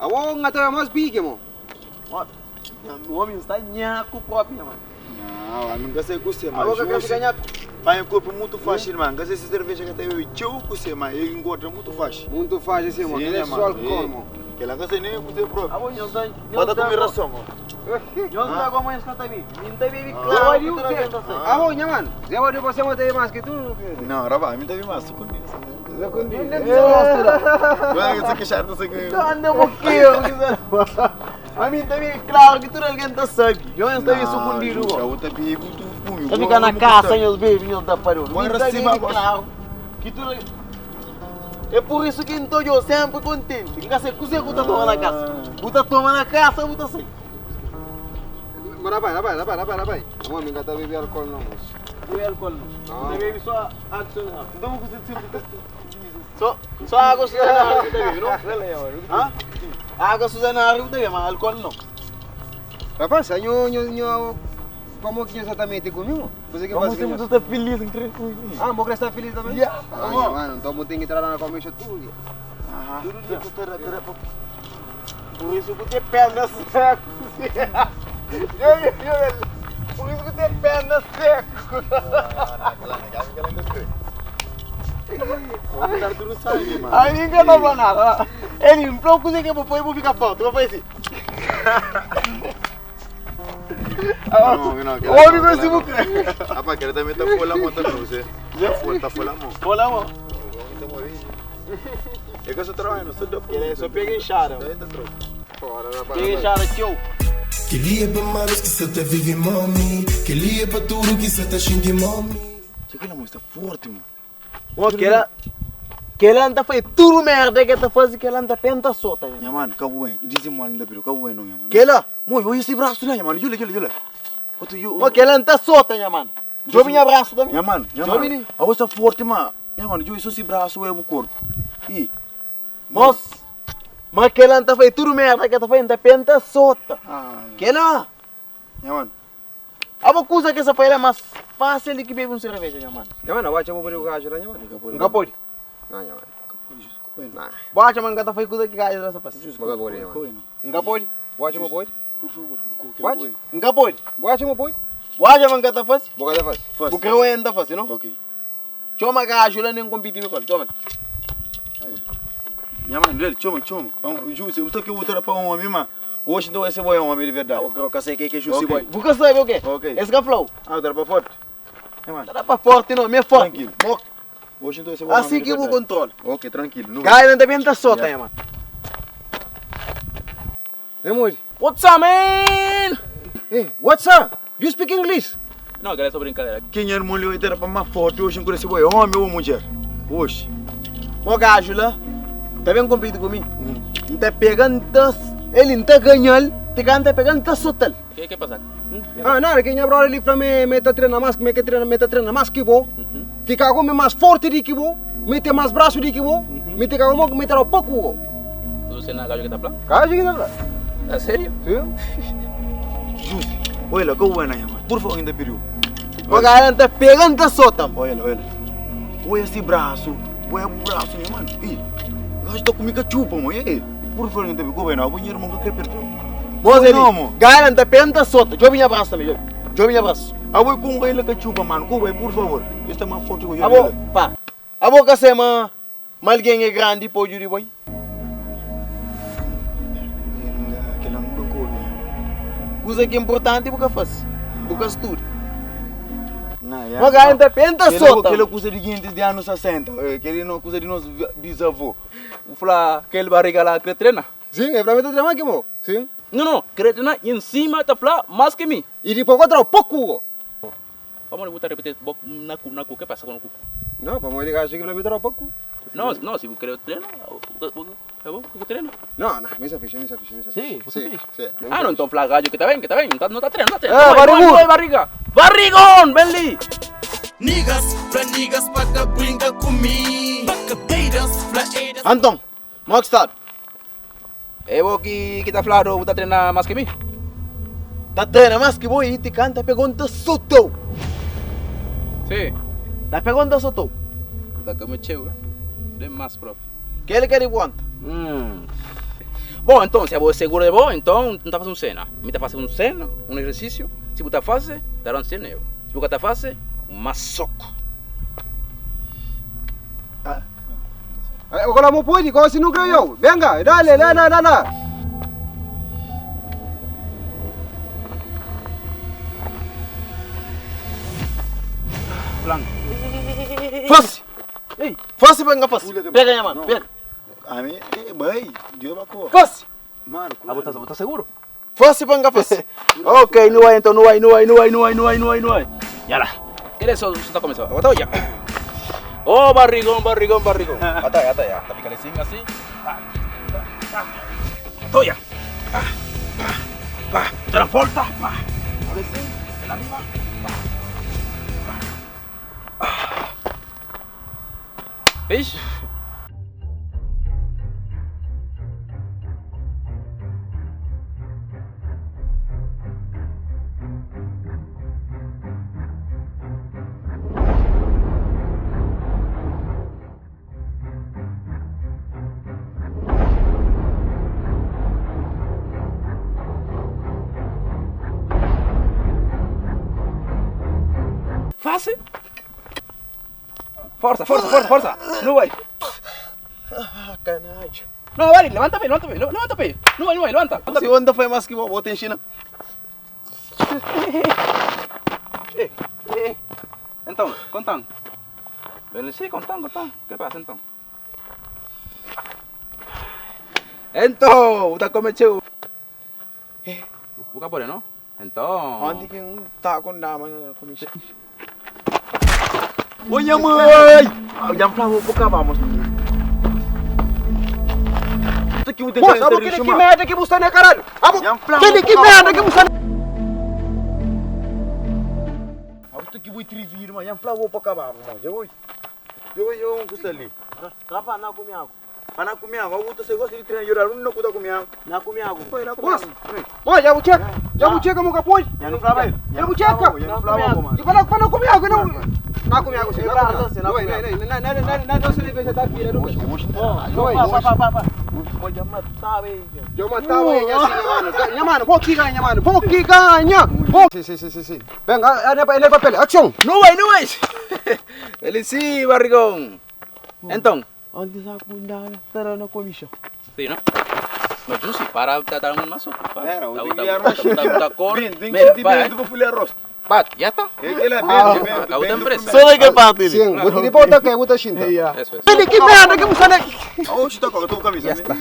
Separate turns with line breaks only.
Abo nga ta mas big mo.
Omi sta nhaku propi nha mano.
Não, ami nka sai ku se, mas
Abo ka kre fika nhaku?
Panha corpo muito fácil, mano. Nka sei se cerveja ka ta bebe txeu ku se, mas el engorda muito fácil.
Muito fácil sim, mo.
Sim,
Kel é
nha
só
mano.
alcool, mo.
Kel ka sei nem ku se próprio.
Abo nhos da.
Bota comer ração, mo.
Nhos da como nhos ka ta bebe. Mi nta bebe claro ki tudu algen ta sai.
Abo, nha mano. Zé Wadi, você mata mais que tu.
Não, rapaz, ami ta bebe mais suco nisso. Vai, você que chato, você que.
Anda moqueiro, que Ami nta bebe claro ki tudu algen ta sabe. Nhos ta bebe sukundidu go.
Eu ta bebe, tu fume.
Ta fika na casa nhos bebe, nhos da parou. Mi
Bora
ta
cima,
bebe
boss.
claro ki tudu algen. É por isso ki N ta odjau sempre kontenti. N ka sai kuzê ku ta toma na kasa. Bu ta toma na kasa, bu ta sai.
Mas rapaz, rapaz, rapaz, rapaz, rapaz. Amo, mi ka ta bebe alcool não, moço.
Bebe alcool não.
Não.
Ta bebe só água Suzana. Então você sempre Só, só água Suzana que ta bebe, não? Hã? Água Suzana que ta bebe, mas alcool não.
Rapaz, nho, nho, nho, como que exatamente comigo? Você que
Como
faz
você
comigo?
tá feliz, tranquilo.
Ah, vou estar feliz também?
Yeah.
Ah, nha mano, então tem que entrar na comissão tudo.
Tudo dia. Por isso que tem perna seco. Por isso que tem perna seco.
Vamos dar tudo sangue, mano.
Aí ninguém tá falando nada. Ele inflou o que eu vou pôr e vou ficar forte. Vou fazer assim.
Não, não,
O homem com esse bucê.
Rapaz, que ele também tá folha mão também, você. Tá folha, tá folha mão.
Olha, amor.
É que eu só trabalho, não sou do
Ele só pega enxada.
Fora, rapaz.
Pega enxada, tio.
Queria pa malos que se te vive mommy Queria pa tudo que se te xingue mommy
Chega lá, moço, tá forte, mano.
Ó, que ela... Que ela anda faz tudo merda que ela faz que ela anda penta solta. né?
Nha mano, cabo bem. Dizem mano, ainda piro, cabo bem, não, nha mano.
Que ela...
Mãe, olha esse braço lá, nha mano. Jula, jula, jula. Outro, eu.
Ó, que ela anda solta, nha mano. Joga minha abraço também.
Nha mano, nha
Joga
mano.
ali.
A voz tá forte, mano. Nha mano, eu só esse braço é o corpo. Ih,
Moço. Mas que ela anda faz tudo merda que ela faz, anda penta solta.
ah,
Que ela...
nha mano.
A coisa que essa faz é mais fácil de que beber um cerveja, nha mano.
Nha mano, acho que eu vou poder o gajo lá, nha mano.
Nunca pode.
Não, nha mano.
Baixa, mano, que ela faz coisa que gajo dessa faz.
Nunca pode, nha mano.
Nunca pode.
Watch mo boy.
Por favor,
Watch.
Nunca pode.
Watch mo boy.
Baixa, mano, que ela faz.
Boca da faz.
Porque eu ainda faz, não?
Ok.
Chama gajo lá nem compete me cola. Toma.
Nha mano, dele, chama, chama. Vamos, Júlio, você que eu vou ter para um homem, mano. Hoje então esse boi é um homem de verdade.
Eu que sei que é juicy
Ok.
boy. Buka sabe o quê?
Ok.
Esse que flow.
Ah, tá para forte. Nha mano,
Tá pra forte não, meio forte.
Tranquilo. Hoje então esse boi é um
Assim
homem de
que eu
verdade.
controlo.
Ok, tranquilo. Não
Gajo não bem tá solta,
Yeah.
mano.
Hey, Moji.
What's up, man?
Hey, what's up? You speak English?
Não, galera, é só brincadeira.
Quem era mulher era para mais forte hoje, não esse boi é homem ou mulher? Hoje.
O gajo lá, tá bem compete comigo. Não tá pegando, tá- ele não tá ganhando, te canta pegando, tá soltando.
O que que passa?
Ah, nada, que minha brother ali pra me me tá treina mais, me que treina, me tá treina mais que vou. Fica com me mais forte de que vou, me tem mais braço de que vou, me tem como me tá pouco.
Tu não sei nada gajo que tá plá?
Gajo que tá lá.
É sério?
Sim.
Justo. Olha lá, que buena, nha mano. Por favor, ainda pediu.
O gajo não tá pegando, tá soltando.
Olha lá, olha lá. Olha esse braço. Olha o braço, nha mano. Ih, eu acho que tá comigo chupa, mano. Ei, por favor, ainda pediu. Bueno, eu vou irmão que quer perder.
Moça, ele,
Não, mano.
gajo não tá pegando, tá solta. Joga minha abraço também, joga. Joga minha abraço.
Ah, vou com ele que chupa, mano. Com ele, por favor. Este é mais forte que eu.
Abo, pá. A boca se ma, mal alguém é grande, pode ir boy.
Aquela não bancou, né?
Coisa que é importante, boca faz. Boca estuda.
Não, yeah.
O gajo não tá pegando, tá solta.
Aquela coisa de guintes de anos 60. Aquele não coisa de nosso bisavô.
Vou falar aquele barriga lá que treina.
Sim, é pra me tá treina que mo. Sim.
Não, não, quer treinar e em cima tá flá mais que mim.
E depois contra pouco.
Vamos botar repetir, na cu, na cu, que passa com o cu?
Não, vamos ligar que pra me tá pouco.
Não, não, se você quer treinar, tá bom, que treina.
Não, não, me ficha, me ficha, me
Sim, você
Sim, sim.
Ah, não, então flá gajo que tá bem, que tá bem, não tá, não tá treinando, não tá treinando.
Ah,
Vai,
barrigudo.
vai, barriga. Barrigón, ven ali.
Niggas, fla niggas pa ka brinca comigo Haters, fla haters
Anton, mo que estado?
Eu vou que que tá falando, vou tá treinar mais que mim.
Tá treina mais que boi e te canta pegando, tá soltou.
Sim.
Tá pegando, tá soltou.
Tá como cheio, eh? De mais próprio.
Que ele quer aguenta.
Hum. Bon, enton, si abo é seguro de bo, enton N ta fase un sena. Mi ta fase un sena, un ejersisiu. Si bu ta fase, ta da un 100 euro. Si bu ka ta fase, un masoku.
Agora mo pode, gosi nu kre yo. Venga, dale, dale, dale.
Plan.
Fasi! Fasi pa N ka fasi. Pega nha mano, pega.
Ami, eh, bai, Deus ba ko.
Fasi!
Mano,
Ah, bu ta seguro?
Fasi pa N ka fasi.
Ok, nu bai enton, nu bai, nu bai, nu bai, nu bai, nu bai, nu bai, nu bai. Ya la. Kere so, so ta kumesa. Abo ta oja. Oh, barrigon, barrigon, barrigon. Ata ya, ata ya. Ta fika lesin asi. Pa, pa, pa. Ta oja. Pa, pa, pa. Ta da volta. Pa. Lesin, la riba. Pa, pa. Fix? Fácil? Força, força, força, força. Nu bai.
Ah, canadja.
No, vale, levanta-me, levanta-me, levanta-me. Nu bai, nu bai, levanta.
Si bo ta fai mas ki bo, bo ta inxina.
Eh, eh. Enton, kontan. Bene, si, kontan, kontan. Ke pasa enton? Enton, bu ta kome txeu. Bu ka pode, no? Enton.
Onti ki N ta ku dama na kumixa.
Oi, nha mãe! Dja N fla-bu pa kaba, mos. Ta ki bu ten
Moça, abo keli ki merda ki bu sta ne caralho? Abo keli ki merda ki bu sta ne.
Abo ta ki bu é trividu, ma dja N fla-bu pa kaba, mos. Dja oi. Dja oi, dja oi un ku sta li.
Rapa, na kume agu.
Pa na kume agu, agu ta sai gosta di trena djoda algun na ku ta kume agu.
Na kume agu.
Moça, moça, dja bu txeka, dja bu txeka mo ka pode.
Nha nu flaba el.
Dja bu txeka.
Nha nu flaba bo, mano.
E pa na kume agu, não. Na kume agu, sim. Na kume agu. Não, não, não, não, não, não, não, cerveja tá pira, não. Não,
Pa, pa, pa, pa. Bo dja mataba el.
Eu matava ele assim, nha mano. Nha mano, vou que ganha, mano. Vou que ganha. Vou. Sim, sim, sim, sim, sim. Venga, ele papel. Action.
Nu bai, nu bai. Felici, barrigon. Enton.
Onti sa ku dama ta na kumixa.
Si, no? No, Juicy, para ta da un maso.
Pera,
Ta,
o tem
ta,
que armar
ta, ta, ta, cor.
Bem, tem que
Mira,
sentir
pa,
bem
eh.
do folha rosto.
Pat, ya está.
É aquele bem, bem,
Acabou
bem
a
do
empresa.
Só daquele parte ali.
Sim, vou te botar que, vou te xinta.
Eso es.
Ele que merda que você
Oxe, tá com a tua camisa.
Ya está.